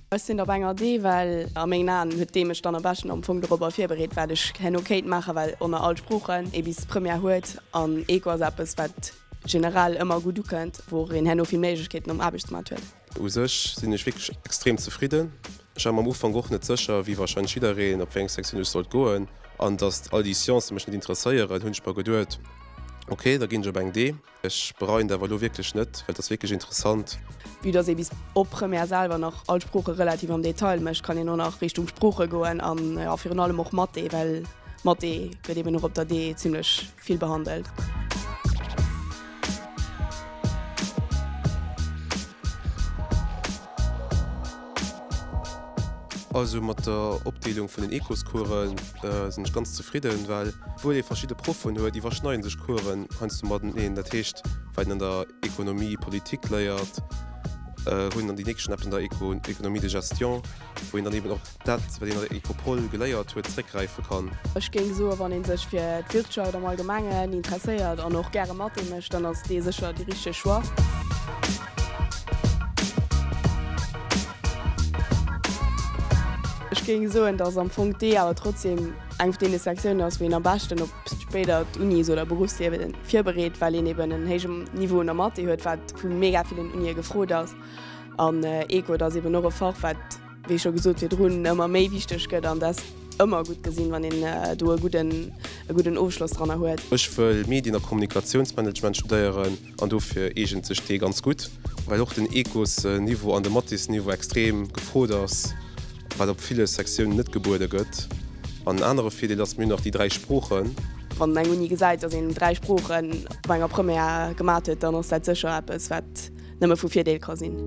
Ech sinn op enger D, well a mengen Aen huet D mech dann am beschten am Fong dorobber virbereet, wat ech herno kéint maachen, well onnner all Sproochen ee bis Première huet an Eco ass eppes, wat generell ëmmer gutt ukënnt, wou och een herno vill Méiglechkeeten um Aarbechtsmaart huet. U sech sinn ech wierklech extrem zefridden. Ech war mer am Ufank och net sécher, wéi warscheinlech jiddereen, op wéi eng Sektioun ech sollt goen. An datt all déi Sciencen mech net interesséieren, hunn ech mer geduet, ok, da ginn ech op eng D. Ech bereien et awer elo wierklech net, well et ass wierklech interessant. Vue dass ee bis op Première selwer nach all Sprooche relativ am Detail mécht, kann een och nach Richtung Sprooche goen an jo virun allem och Mathé, well Mathé gëtt eben och op der D zimlech vill behandelt. Also mat der Opdeelung vun den Ecoscoursen sinn ech ganz zefridden, well obwuel ee verschidde Proffen huet, iwwerschneiden sech Coursen heiansdo mateneen. Dat heescht, wat een an der Économie politique léiert, hunn dann déi nächst schonn eppes an der Économie de gestion, wou een dann eben och dat, wat een an der Ecopol geléiert huet, zréckgräife kann. Ech géing soen, wann ee sech fir d'Wirtschaft am Allgemengen interesséiert an och gäre Mathé mécht, dann ass dee sécher dee richtege Choix. Ech géing soen, dass am Fong d'E awer trotzdem eng vun deene Sektiounen ass, wou een am beschten op spéider d'Unis oder Beruffsliewe virbereet, well een eben en héijem Niveau an der Mathé huet, wat vu mega villen Unie gefrot ass. An Eco, dat ass eben och e Fach, wat, wéi scho gesot virdrun, ëmmer méi wichteg gëtt an dat ass ëmmer gutt gesinn, wann een do e gudden, e gudden Ofschloss dranner huet. Ech wëll Medien a Kommunikatiounsmanagement studéieren. An dofir eegent sech dee ganz gutt, well och den Ecos-Niveau an de Mathés-Niveau extrem gefrot ass, wat op ville Sektiounen net gebuede gëtt. An en anere Virdeel ass, mir hunn nach déi 3 Sproochen. Wann eng Uni gesäit, datt een 3 Sproochen op enger Première gemat huet, dann ass dat sécher eppes, wat nëmme vu Virdeel ka sinn.